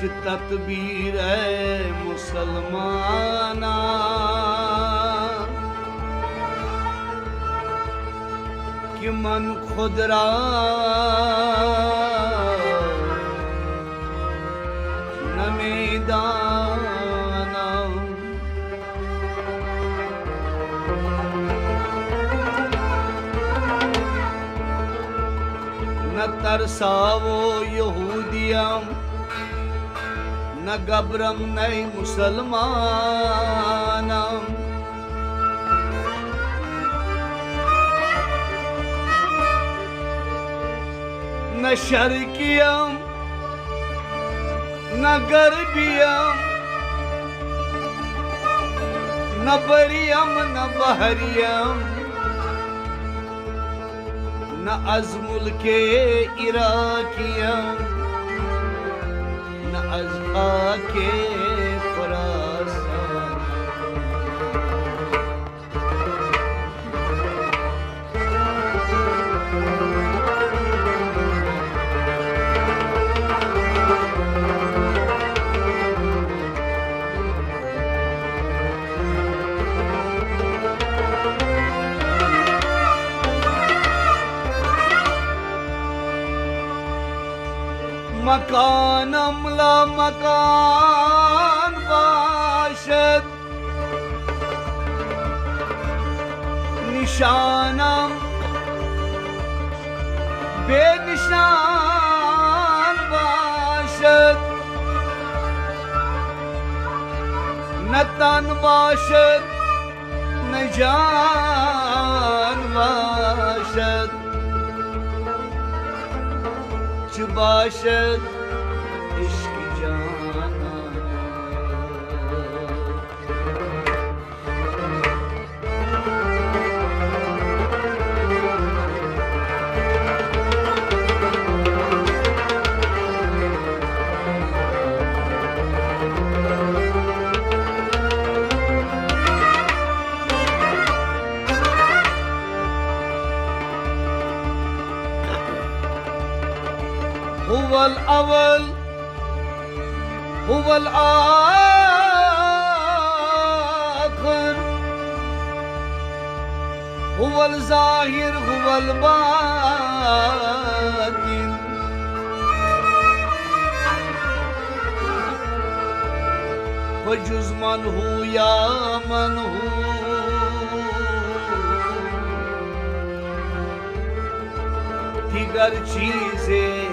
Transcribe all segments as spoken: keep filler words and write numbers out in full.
تدبیر اے مسلماناں، کہ من خود را نمیدانم۔ نہ ترسا و یہودیم، نہ گبرم نئے مسلمانم۔ نہ شرقیم، نہ غربیم، نہ بریم، نہ بحریم، نہ از ملک عراقیم، نہ از خاک خراسان۔ مکانم لا مکان باشد، نشانم بے نشان باشد۔ نہ تن باشد، نہ جان باشد، چہ باشد عشق جانان۔ هو الأول، هو الآخر، هو الظاهر، هو الباطن۔ و جز من هو یا من هو، دیگر چیزے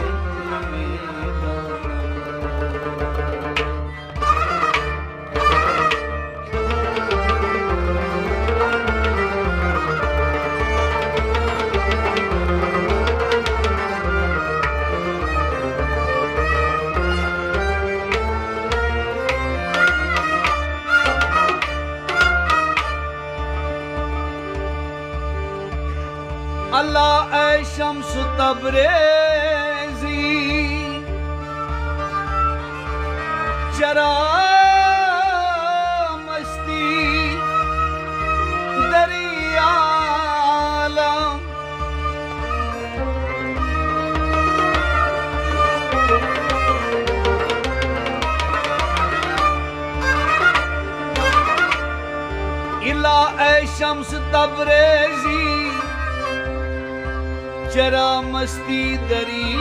نمی‌دانم۔ الا اے شمس تبریزی، چرا مستی دری عالم۔ الا اے شمس تبریزی، چرا مستی دری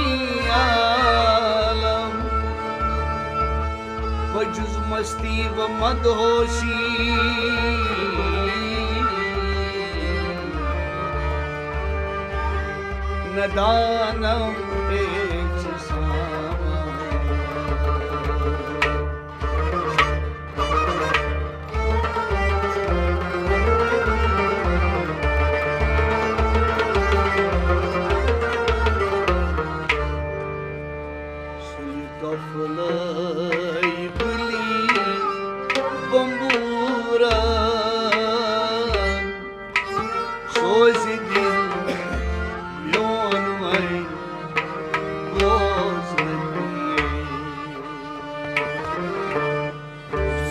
عالم۔ و جز مستی و مدهوشی ندانم هیچ سامان۔ سُلہِ قفلے بُلی بمبورن، سوزِ دِل میون وۄنۍ بوزنہٕ۔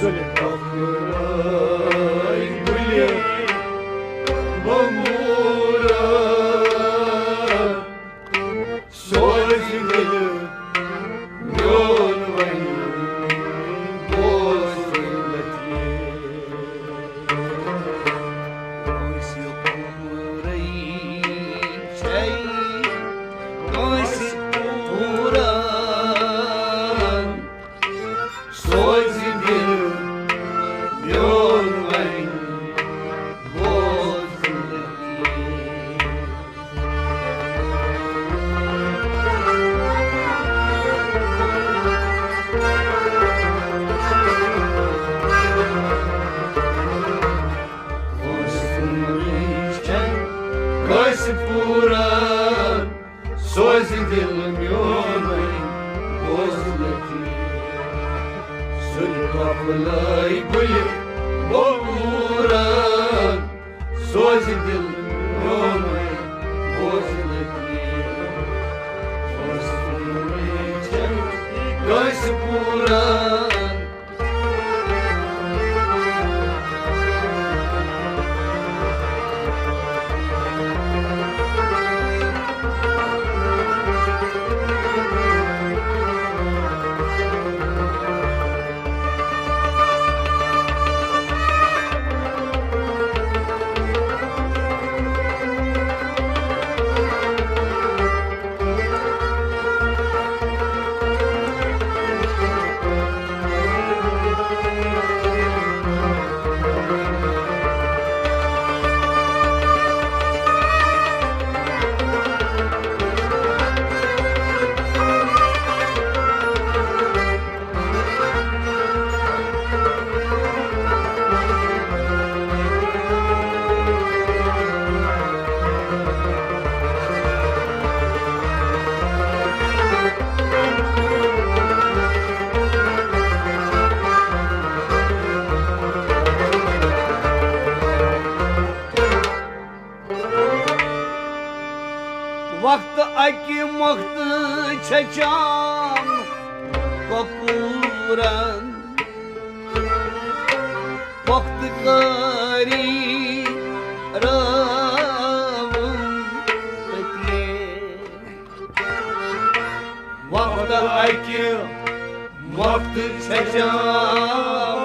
سُلہِ قفلے بُلی بمبورن، سوزِ دِل میون وۄنۍ تُلہِ ٹۄپھ لٲے گُلہِ بومبوٗرن، سوزِ دِل میون وۄنۍ بوزِ لطیف۔ بس اُمید چھم کٲنٛسہِ پوٗرن۔ وقت اکہِ مۄختہٕ چھچان کۄکوٗرن، پۄختہٕ کٲری رٲوٕم تٔتیے۔ وقت اکہِ وقت چھچان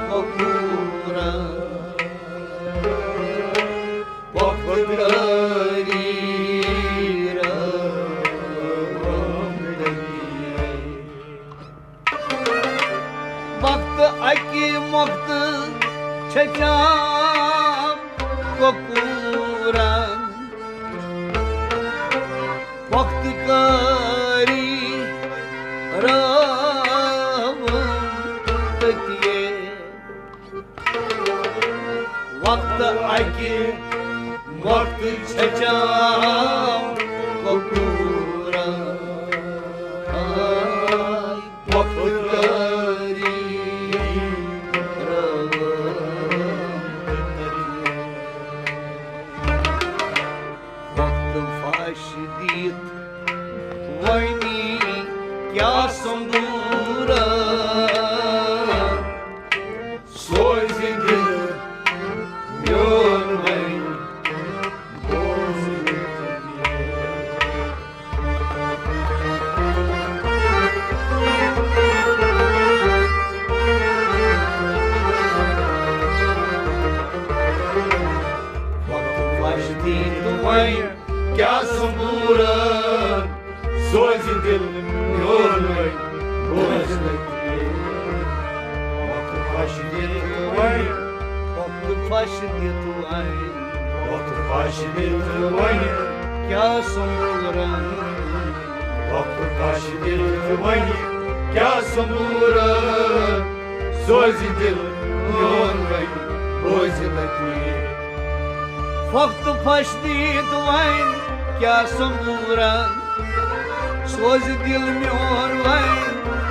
کۄکوٗرن، وقت کٲری رٲوٕم تٔتیے۔ وقت اکہِ وقت چھچان کۄکوٗرن، وقت کٲری رٲوٕم تٔتیے۔ وقت اکہِ وقت چھچان کۄکوٗرن، وقت کٲری رٲوٕم تٔتیے۔ وقت پھش دِتھ وۄنۍ کیٛاہ سۄمبوٗرا؟ سوزِ دِل میون وۄنۍ بوزنہٕ۔ وقت پھش دِتھ وۄنۍ کیٛاہ سۄمبوٗرن، سوزِ دِل میون وۄنۍ بوزنہٕ۔ وقت پھش دِتھ وۄنۍ، وقت پھش دِتھ وۄنۍ، وقت پھش دِتھ وۄنۍ کیٛاہ سۄمبوٗرن؟ وقت پھش دِتھ وۄنۍ کیٛاہ سۄمبوٗرن؟ سوزِ دِل میون وۄنۍ بوزِ لطیف۔ وقت پھش دِتھ وۄنۍ کیٛاہ سۄمبوٗرن؟ سوزِ دِل میون وۄنۍ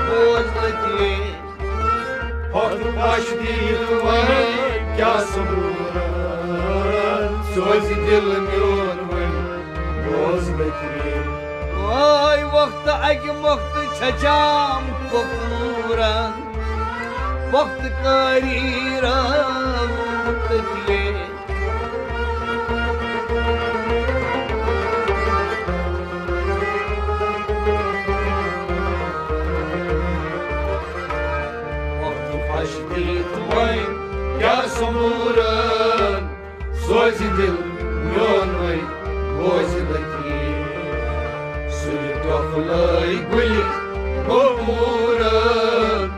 بوز لطیف۔ وقت پھش دِتھ وۄنۍ کیٛاہ سۄمبوٗرن؟ سوزِ دِل میون وۄنۍ بوز لطیف۔ وٲے وقت اکہِ وقتہٕ چھچام کۄکوٗرن، وقت کٲری رٲوٕم تٔتیے۔ وقت پھش دِتھ وۄنۍ کیٛاہ سۄمبوٗرن، سوزِ دِل میون وۄنۍ بوزِ لطیف۔ سُلہِ ٹۄپھ لٲے گُلہِ بومبوٗرن،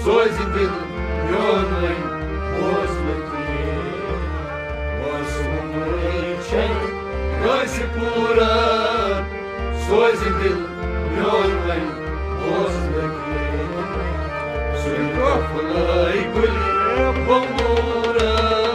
سوزِ دِل میون وۄنۍ بوز لطیف۔ بس عمرٕے چھے کٲنٛسہِ پوٗرن، سوزِ دِل میون وۄنۍ بوز لطیف۔ سُلہِ ٹۄپھ لٲے گُلہِ بومبوٗرن،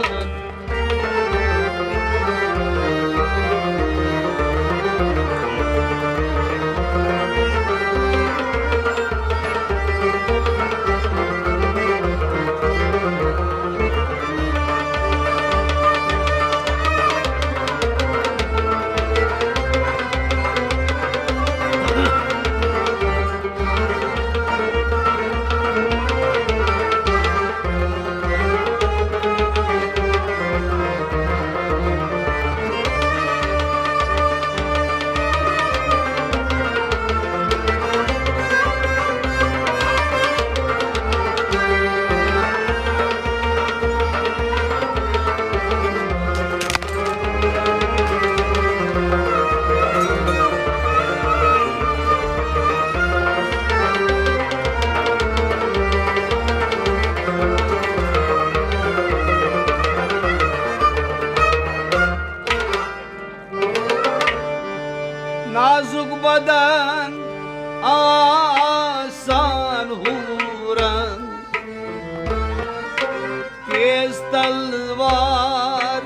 وار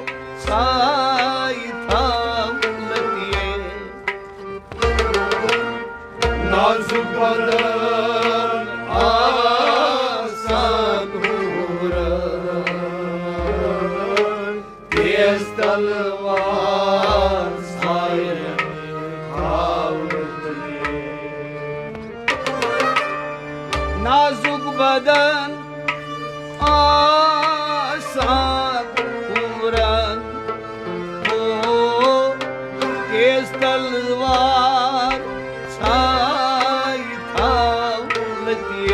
ساے تھاو لٔتیے۔ نازُک بدن آسان حورن، تیز تلوار سایَن تھاونہٕ تہِ۔ نازُک بدن آسان پوٗرن، او تیز تلوار ساے تھاونہٕ تہِ۔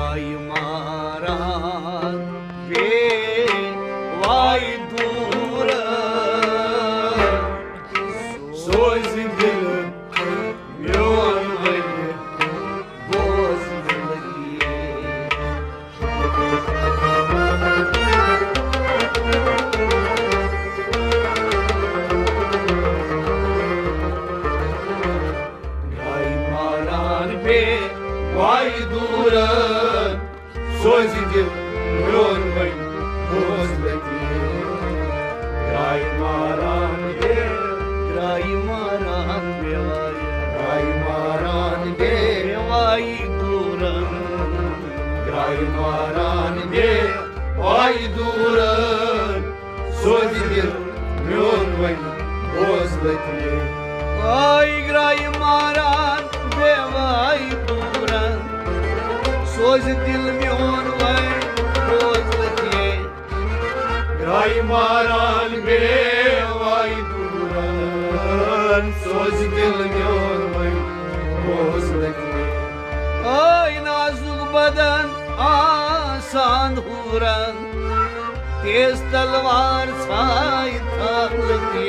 آیہِ ماران بے واے دوٗر، سوزِ دِل میون وۄنۍ بوز لگیے۔ گاے ماران بے واے دوٗرن، سوزِ دِل میون وۄنۍ بوز لگیے۔ گاے ماران بے، گاے ماران بے واے، گاے ماران بے واے دوٗرن، گاے ماران بے واے دوٗرن، سوزِ دِل میون وۄنۍ بوز لگیے۔ آے گراے ماران بے واے دوٗرن، سوزِ دِل میون وۄنۍ بوز لگیے۔ گراے ماران بے واے دوٗرن، سوزِ دِل میون وۄنۍ بوز لگیے۔ آے نازُک بدن آسان حورن، تیز تلوار ساے تھاونہٕ تہِ۔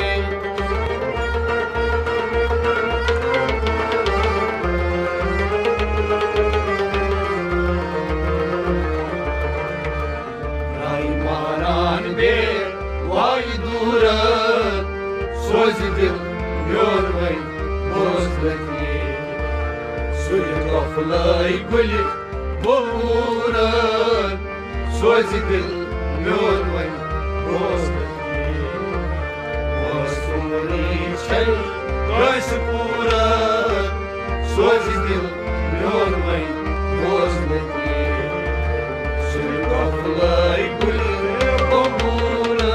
گاے ماران بے واے دوٗرن، سوزِ دِل میون وۄنۍ بوز لگیے۔ سُلہِ قفلے گُلہِ بوٗرن، سوزِ دِل میون وۄنۍ بوز لگیے۔ وۄنۍ سورُے چھے کٲنٛسہِ پوٗرٕ، سوزِ دِل میون وۄنۍ بوز لگیے۔ سُلہِ قفلے گُلہِ بوٗرن۔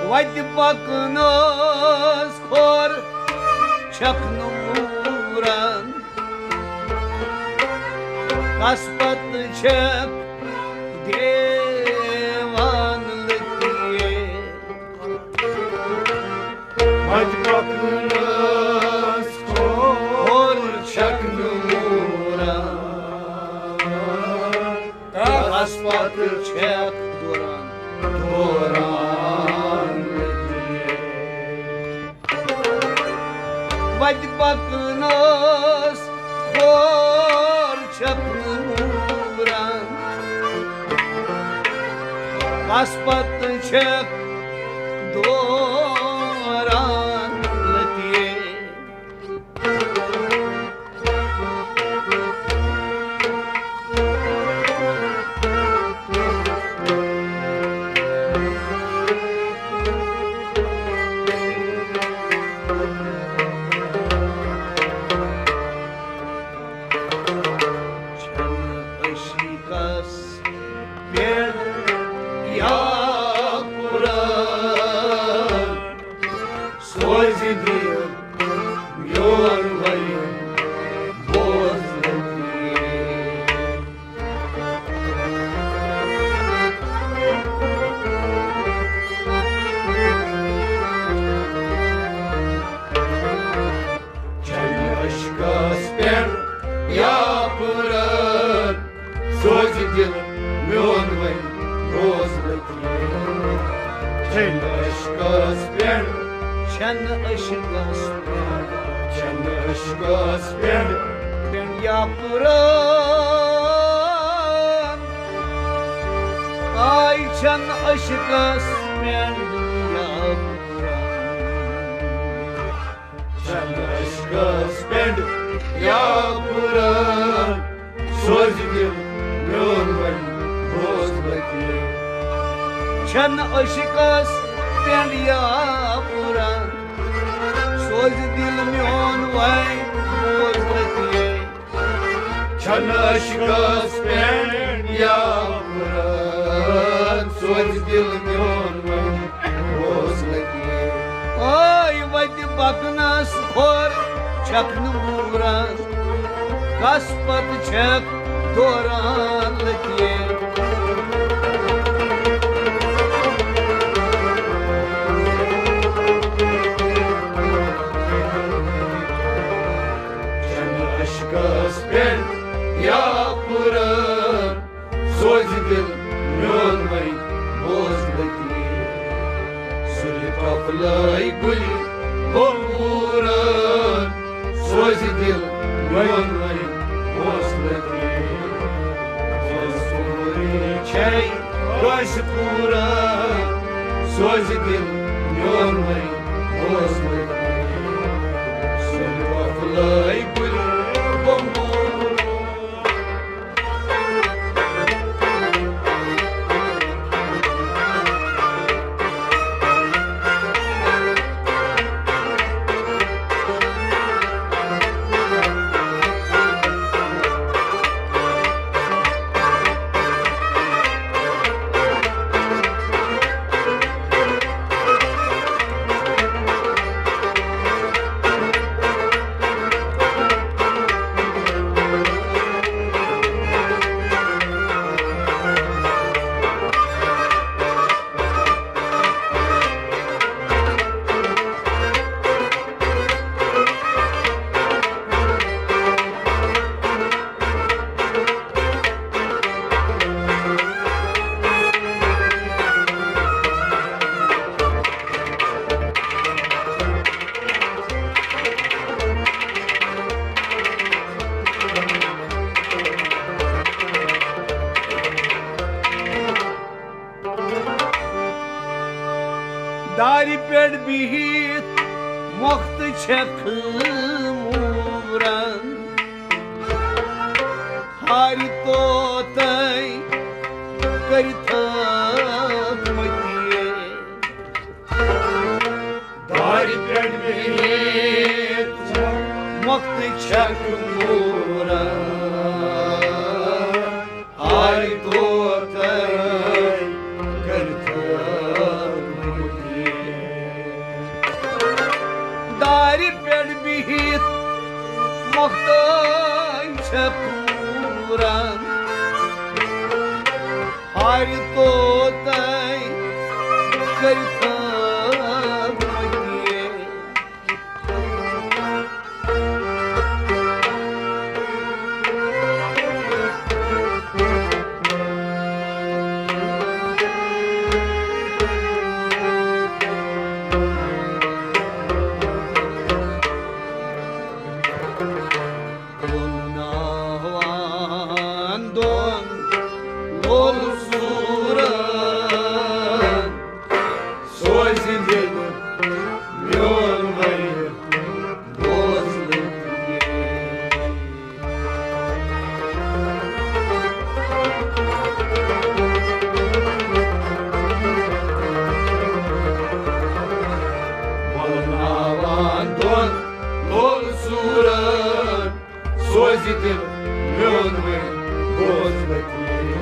وتہِ پکنس کھۄر چھکھ نہٕ وورن، کس پتہٕ چھکھ دیوان لٔتیے۔ وتہِ پکنس کھۄر چھکھ نہٕ وورن، کس پتہٕ چھکھ دوران، دوران لٔتیے۔ وتہِ پکنس کھۄر چھکھ نہٕ وورن، کس پتہٕ چھکھ دوران لٔتیے۔ میون وۄنۍ بوز لطیف۔ چنہِ عشقس پٮ۪ٹھ یا پھُران، سوزِ دِل میون وۄنۍ بوز لطیف۔ چنہِ عشقس پٮ۪ٹھ، چنہِ عشقس پٮ۪ٹھ، چنہِ عشقس پٮ۪ٹھ، پٮ۪ٹھ یا پھُران، آے چنہِ عشقس پٮ۪ٹھ یا پھُران۔ چنہِ عشقس پٮ۪ٹھ یا پھُران، سوزِ دِل میون وۄنۍ بوز لطیف۔ چنہِ عشقس پٮ۪ٹھ یا پھُران، سوزِ دِل میون وۄنۍ بوز لطیف۔ چنہِ عشقس پٮ۪ٹھ یا پھُران، سوزِ دِل میون وۄنۍ بوز لطیف۔ آے وتہِ بکنس کھۄر چھکھ نہٕ موٗران، کس پتہٕ چھکھ دوران لطیف۔ چنہِ عشقس پٮ۪ٹھ یا پھُران، سوزِ دِل میون وۄنۍ بوز لطیف۔ سُلہِ پۄپھلٲے گُلہِ بمبوٗران، سوزِ دِل میون وۄنۍ بوز لطیف۔ بمبوٗرٕے چھے کٲنٛسہِ پوٗران، سوزِ دِل میون وۄنۍ بوز لطیف۔ سُلہِ پۄپھلٲے گُلہِ بمبوٗران۔ دارِ پٮ۪ٹھ بِہِتھ مۄختہٕ چھکھ موٗران، ہارِ طوطے کٔرِتھ مٔتی۔ دارِ پٮ۪ٹھ بِہِتھ مۄختہٕ چھکھ موٗران، ہارِ طوطے کٔرِتھ مٔتی۔ دارِ پٮ۪ٹھ بِہِتھ مۄختہٕ چھکھ موٗران، ہارِ طوطے کٔرِتھ مٔتی۔ بولناوان دۄن لول سوٗرن، سوزِ دِل میون وۄنۍ بوز لطیف۔ بولناوان دۄن لول سوٗرن، سوزِ دِل میون وۄنۍ بوز لطیف۔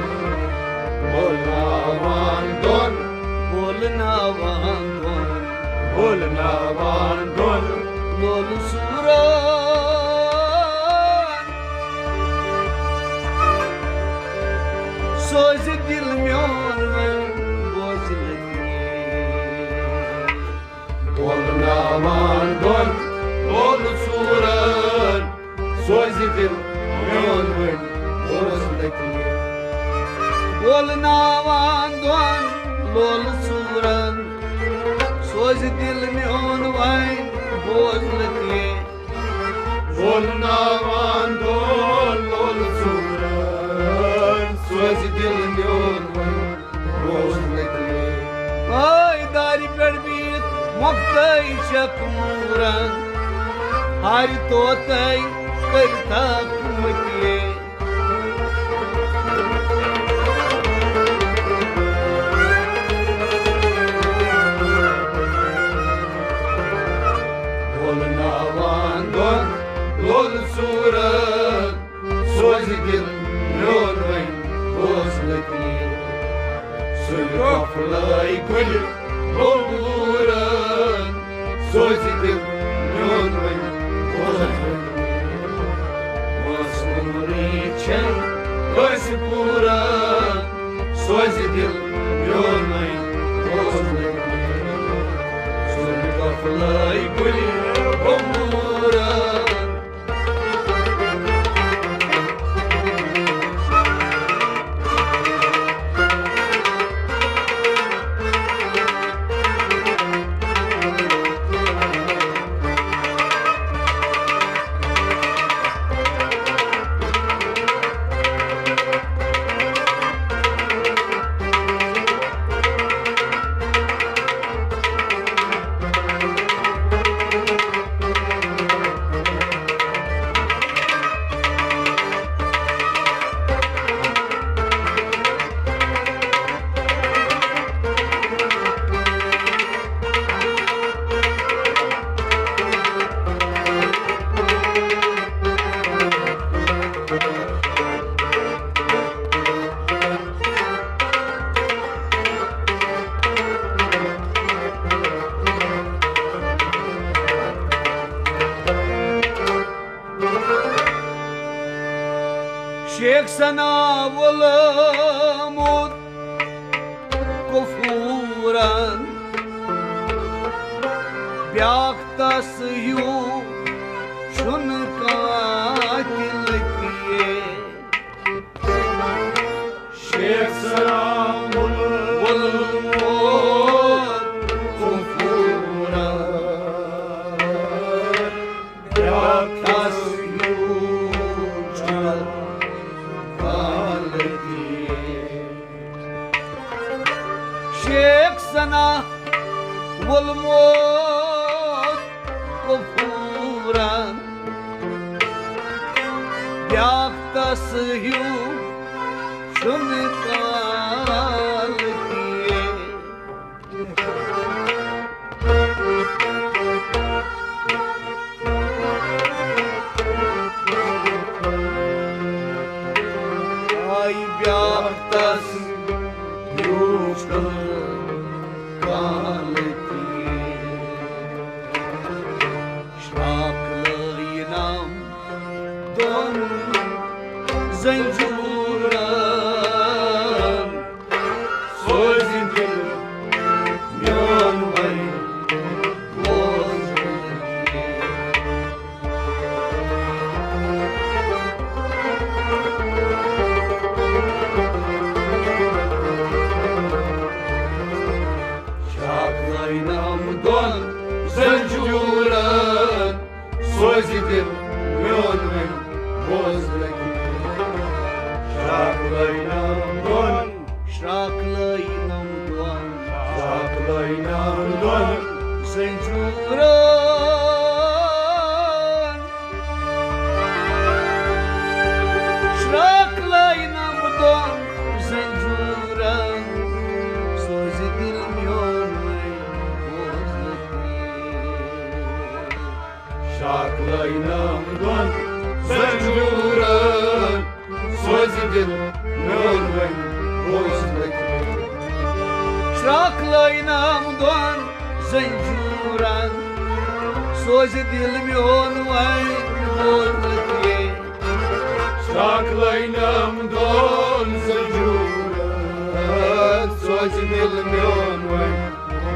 بولناوان دۄن، بولناوان دۄن، بولناوان دۄن لولہٕ سوٗرن، سوزِ دِل میون وۄنۍ بوزِ لطیف۔ بولناوان دۄن لولہٕ سوٗرن، سوزِ دِل میون وۄنۍ بوز لطیف۔ بولناوان دۄن لولہٕ سوٗرن، سوزِ دِل میون وۄنۍ بوز لطیف۔ بولناوان دۄن لولہٕ سوٗرن، سوزِ دِل میون وۄنۍ بوز لطیف۔ ٲے دارِ پٮ۪ٹھ بِہِتھ مۄختَے چھَکھ موٗرن، ہارِ طوطے کٔرۍ تھَکھ مٔتی۔ بولناوان دۄن لولہٕ سوٗرن، سوزِ دِل میون وۄنۍ بوز لطیف۔ سُلہِ قفلے گُلہِ بومبوٗرن، سوزِ دِل میون وۄنۍ بوز لطیف۔ مصنوعی چھَنہٕ کٲنٛسہِ پوٗرن، سوزِ دِل میون وۄنۍ بوز لطیف۔ سُلہِ قفلے گُلہِ بومبوٗرن۔ شیخ ثنا وولمُت کفورن، بیاکھ تس ہیوٗ چھُنہٕ کانٛہہ تہِ لطیف۔ شیخ ثنا وولمُت کفورن، بیاکھ تس ہیوٗ چھُنہٕ کانٛہہ لطیف۔ شیخ ثنا وولمُت کفورن، بیاکھ تس ہیوٗ چھُنہٕ کانٛہہ لطیف۔ آے بیاکھ تس ہیوٗ چھُنہٕ کانٛہہ لطیف۔ شراکھ لٲینم دۄن زنجیرن، سوزِ دِل میون وۄنۍ بوز۔ شراکھ لٲینم دۄن زنجیرن، سوزِ دِل میون وۄنۍ بوز لطیف۔ شراکھ لٲینم دۄن، شراکھ لٲینم دۄن، شراکھ لٲینم دۄن زنجیرن۔ شراکھ لٲینم دۄن زنجیرن، سوزِ دِل میون وۄنۍ بوز لطیف۔ شراکھ لٲینم دۄن زنجیرن، سوزِ دِل میون وۄنۍ بوز لطیف۔ شراکھ لٲینم دۄن زنجورن، سوزِ دِل میون وۄنۍ بوزنہٕ تہِ۔ شاخ لٲنم دۄن زنجورن، سوزِ دِل میون وۄنۍ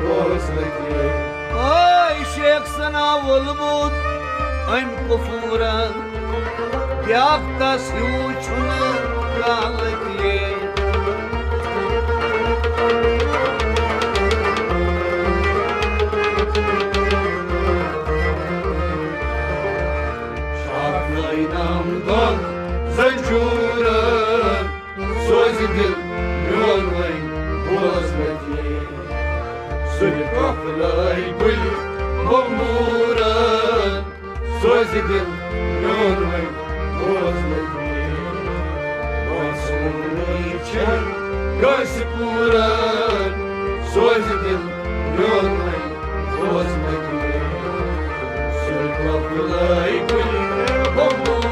بوزنہٕ تہِ۔ اے شیخ ثنا وولمُت أمۍ کفورن، بیاکھ تس ہیوٗ چھُنہٕ کانٛہہ لٔگِتھ۔ شاخ لٲنم دۄن زنجورن، سوزِ دِل میون وۄنۍ بوزنہٕ تہِ۔ سُلہِ قفلے گُلہِ بمبورن، سوزِ دِل میون وۄنۍ بوزنہٕ تہِ۔ وۄنۍ سونٕے چھَنہٕ کٲنٛسہِ پوٗران، سوزِ دِل میون وۄنۍ بوزنہٕ تہِ۔ سُلہِ قفلے گُلہِ بمبورن۔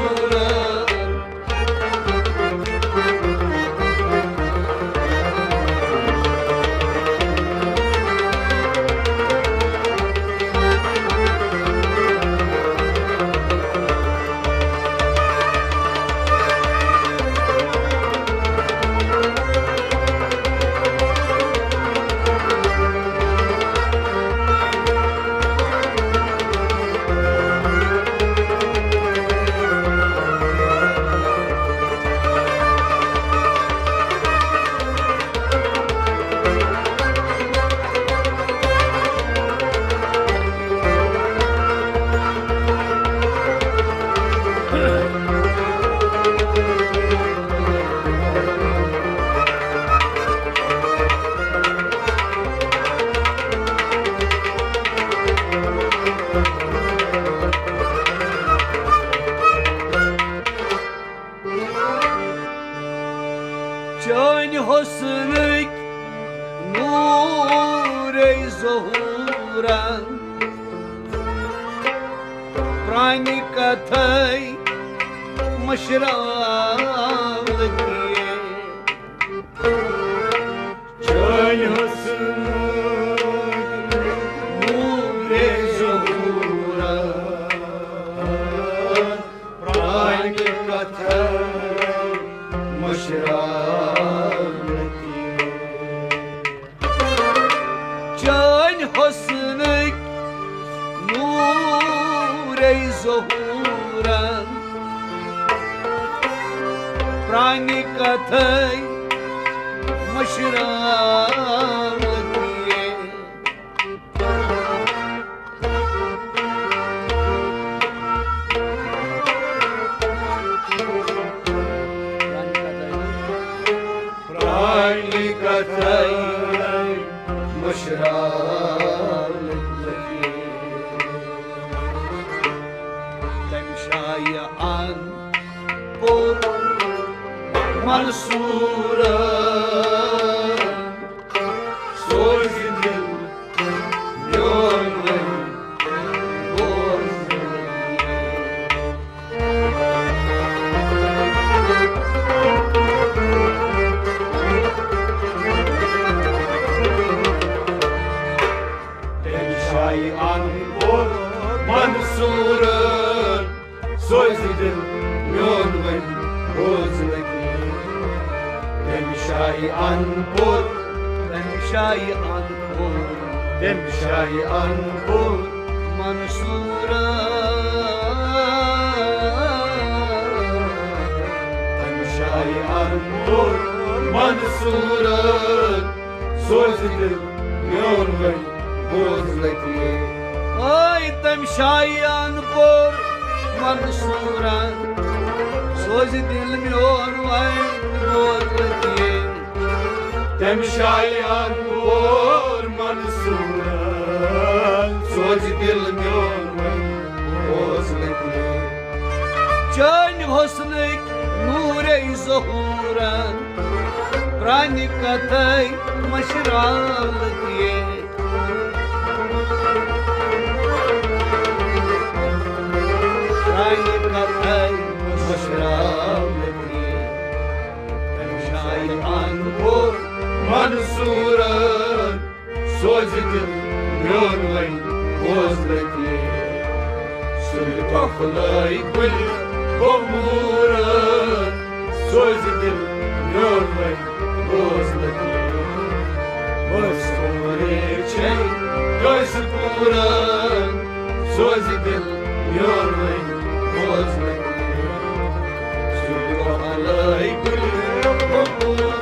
چٲنۍ حسنٕکۍ نوٗرے ظہوٗرن، پرٛانہِ کتھے مٔشراونہٕ تہِ۔ چٲنۍ حسنٕکۍ نوٗرے ظہوٗرن، پرٛانہِ کتھے مٔشراونہٕ تہِ۔ چٲنۍ حسنٕکۍ نوٗرے ظہوٗرن، پرٛانہِ کتھے مٔشراونہٕ تہِ۔ پرٛانہِ کتھے مٔشراونہٕ تہِ۔ تمہِ جایہِ ان پوٚر منصوٗرن، سوزِ دِل میون وۄنۍ بوزنہٕ تہِ۔ تمہِ جایہِ ان پوٚر منصوٗرن، سوزِ دِل میون وۄنۍ بوزنہٕ تہِ۔ تمہِ جایہِ ان پوٚر، تمہِ جایہِ ان پوٚر، تمہِ جایہِ ان پوٚر منصوٗرن۔ تمہِ جایہِ ان پوٚر منصوٗرن، سوزِ دِل میون وۄنۍ بوزنہٕ تہِ۔ اے تمہِ جایہِ ان پوٚر منصوٗرن، سوزِ دِل میون وۄنۍ بوزنہٕ تہِ۔ تمہِ جایہِ ان پوٚر منصوٗرن، سوزِ دِل میون وۄنۍ بوزنہٕ تہِ۔ چٲنۍ حسنٕکۍ نوٗرے ظہوٗرن، پرٛانہِ کتھے مٔشراونہٕ تہِ۔ پرٛانہِ کتھے مٔشراونہٕ تہِ۔ تمہِ جایہِ ان پوٚر منصوٗرن، سوزِ دِل میون بوزنہٕ تہِ۔ سُلہِ قۄفلٲے گُلہِ بۄمبوٗرٕ، سوزِ دِل میون وۄنۍ بوزنہٕ تہِ۔ مستوٗرے چھے کٲنٛسہِ پوٗرٕ، سوزِ دِل میون وۄنۍ بوزنہٕ تہِ۔ سُلہِ قۄفلٲے گُلہِ بۄمبوٗرٕ۔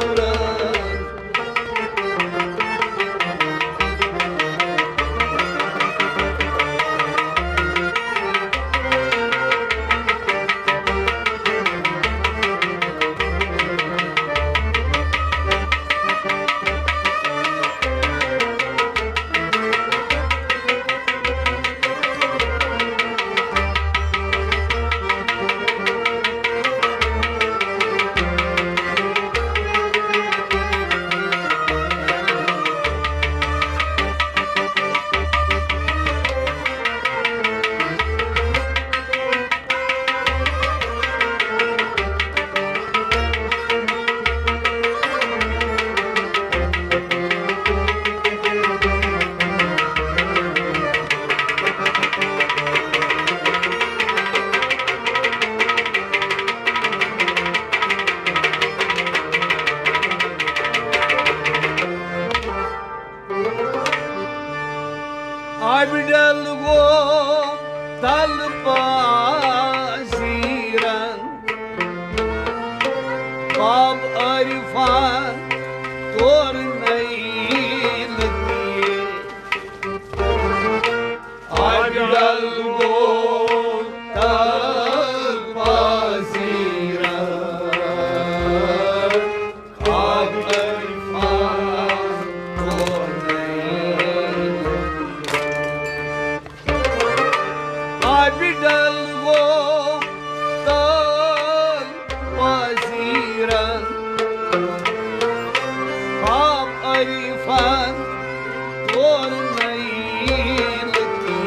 آبہِ ڈل گوٚو تل پازیرن، باب عارفان تور نینہٕ تہِ۔ آبہِ ڈل گوٚو تل پازیرن، آبہِ عارفان تور نینہٕ تہِ۔ آبہِ ڈل گوٚو تل پازیرن، باب عارفان تور نینہٕ تہِ۔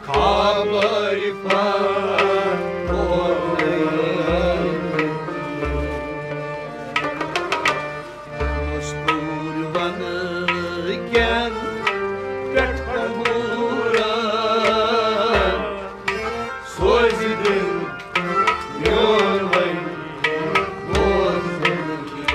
خبر پان کوٚر مستوٗر ونہٕ کٮ۪ن پٮ۪ٹھ انگوٗرن۔ سوزِ دِل میون وۄنۍ بوزنہٕ تہِ۔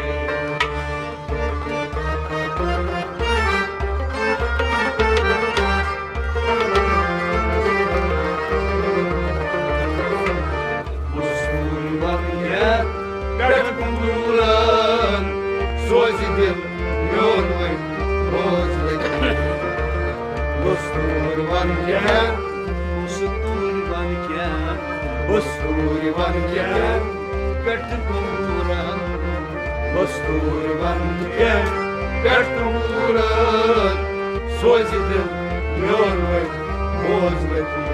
مستوٗر ونہٕ کٮ۪ن پٮ۪ٹھ انگوٗرن۔ سوزِ دِل میون وۄنۍ بوزنہٕ تہِ۔ مستوٗر ونہٕ کٮ۪ن، مستوٗر ونہٕ کٮ۪ن، مستوٗر ونہٕ کٮ۪ن پٮ۪ٹھ انگوٗرن۔ مستوٗر ونہٕ کٮ۪ن پٮ۪ٹھ انگوٗرن۔ سوزِ دِل میون وۄنۍ بوزنہٕ تہِ۔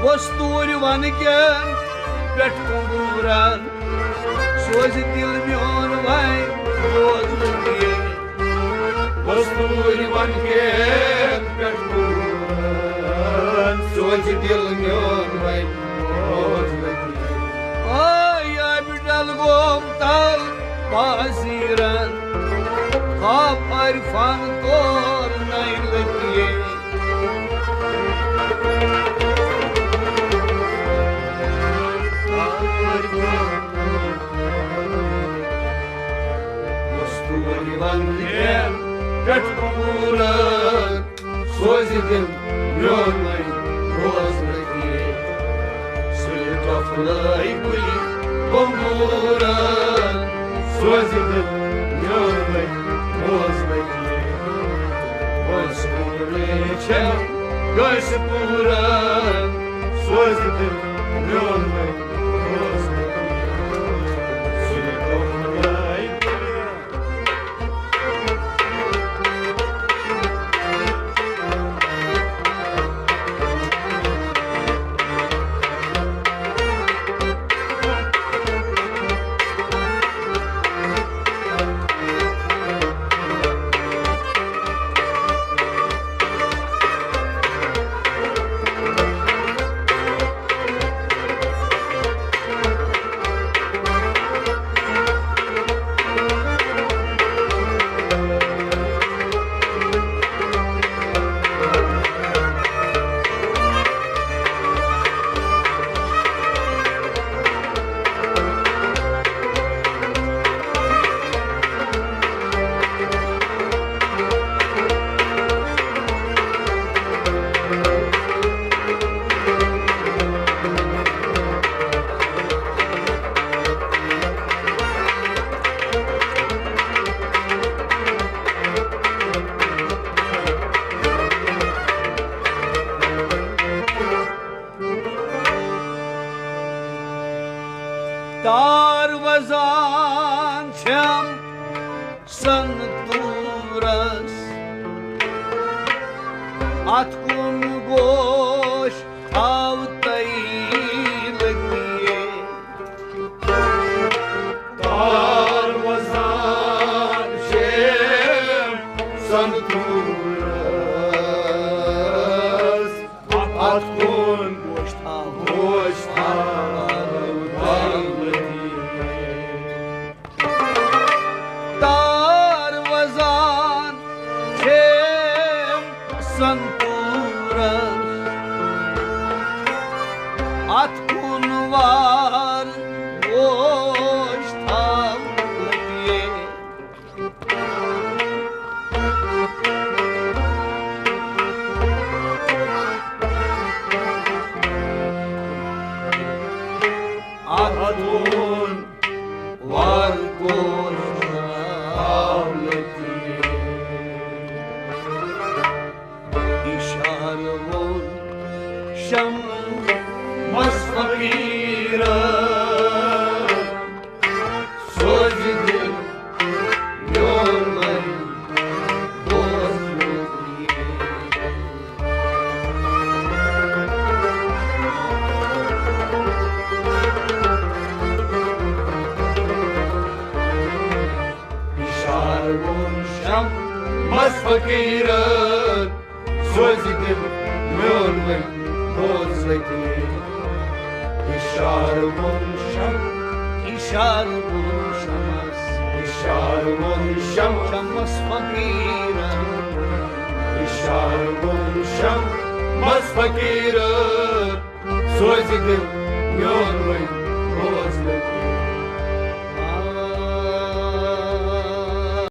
مستوٗر ونہٕ کٮ۪ن پٮ۪ٹھ انگوٗرن۔ سوزِ دِل میون وۄنۍ بوزنہٕ تہِ۔ مستوٗر ونہٕ کٮ۪ن پٮ۪ٹھ انگوٗرن۔ سوزِ دِل میون وۄنۍ بوزنہٕ تہِ۔ آے آبہِ ڈل گوٚو تل پازیرن، خواب عارفان تور نینہٕ تہِ۔ مستوٗر ونہٕ کٮ۪ن پٮ۪ٹھ انگوٗرن۔ سوزِ دِل میون وۄنۍ بوزنہٕ تہِ۔ سُلہِ قۄفلٲے گُلہِ بۄمبوٗرن۔ سوزِ دِل میون وۄنۍ بوزنہٕ تہِ۔ وۄنۍ سورُے چھےٚ کٲنٛسہِ پوٗرن۔ سوزِ دِل میون وۄنۍ بوزنہٕ تہِ۔ سُلہِ قۄفلٲے گُلہِ تار وزان چھم سنتورس، اتھ کُن گوش تھاو تئی لگیے۔ تار وزان چھم سنتورس، اتھ کُن گوش تھاو، گوش تھاو تئی لگیے۔ تار وزان چھم سنتورس، اتھ کُن وار گوش تھاو لگیے۔ اتھ کُن وار گوش تھاو لگیے۔ اشارٕ ووٚن شمس فقیرن، سوزِ دِل میون وۄنۍ بوزنہٕ۔ اشارٕ ووٚن شمس فقیرن، سوزِ دِل میون وۄنۍ بوز لگیے۔ اشارٕ ووٚن شم، اشارٕ ووٚن شمس، اشارٕ ووٚن شم، شمس فقیرن۔ اشارٕ ووٚن شمس فقیرن، سوزِ دِل میون وۄنۍ